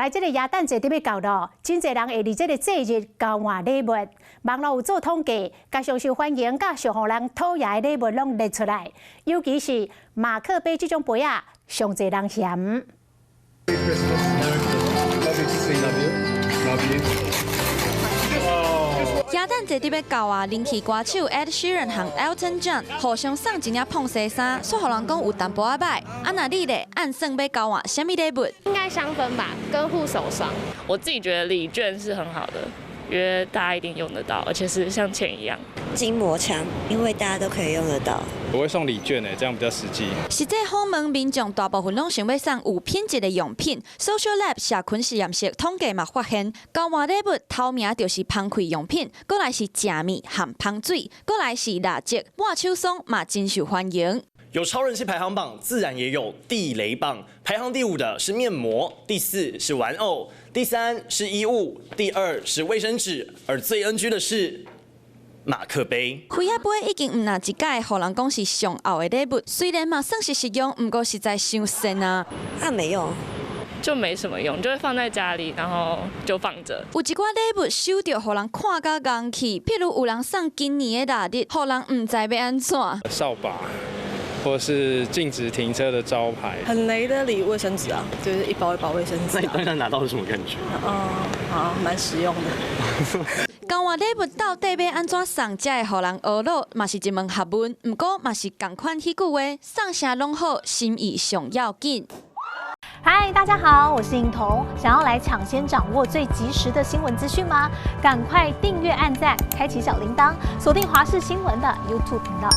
來，這个耶誕節欲到囉，真濟人會佇這个節日交換禮物。網路有做統計，共上受歡迎、佮上予人討厭的禮物攏列出來，尤其是馬克杯這種杯仔，上濟人嫌。 Merry Christmas. Lovely to see you. Love you. 耶誕節欲到啊，人氣歌手 Ed Sheeran 和 Elton John 互相送一領膨西衫，煞予人講有淡薄仔䆀。啊，若你咧，按算欲交換啥物禮物？應該香氛吧，跟護手霜。我自己覺得禮券是很好的，因為大家一定用得到，而且是像錢一樣。筋膜槍，因為大家都可以用得到。我會送禮券誒，這樣比較實際。實際訪問民眾，大部分攏想欲送有品質的用品。Social Lab 社群實驗室統計嘛發現，交換禮物頭名就是芳氣用品，閣來是食物和香水，閣來是蠟燭、抹手霜嘛真受歡迎。有超人氣排行榜，自然也有地雷榜。排行第五的是面膜，第四是玩偶，第三是衣物，第二是衛生紙，而最 NG 的是馬克杯。開仔杯已經毋若一擺，予人講是上後的禮物，雖然嘛算是實用，毋過實在傷跣啊。啊，沒用，就沒什麼用，就會放在家裡，然後就放着。有一寡禮物收著，予人看甲戇去，譬如有人送今年的臘肉，予人毋知欲按怎。掃把，或是禁止停車的招牌。很雷的禮物，衛生紙啊，就是一包一包衛生紙。那你當下拿到是什麼感覺？嗯，好，蠻實用的。交換禮物到底欲按怎送才會予人懊惱，嘛是一門學問。毋過嘛是仝款彼句話，送啥攏好，心意上要緊。嗨，大家好，我是颖彤。想要來搶先掌握最及時的新聞資訊嗎？趕快訂閱、按讚、開啟小鈴鐺，鎖定華視新聞的 YouTube 頻道。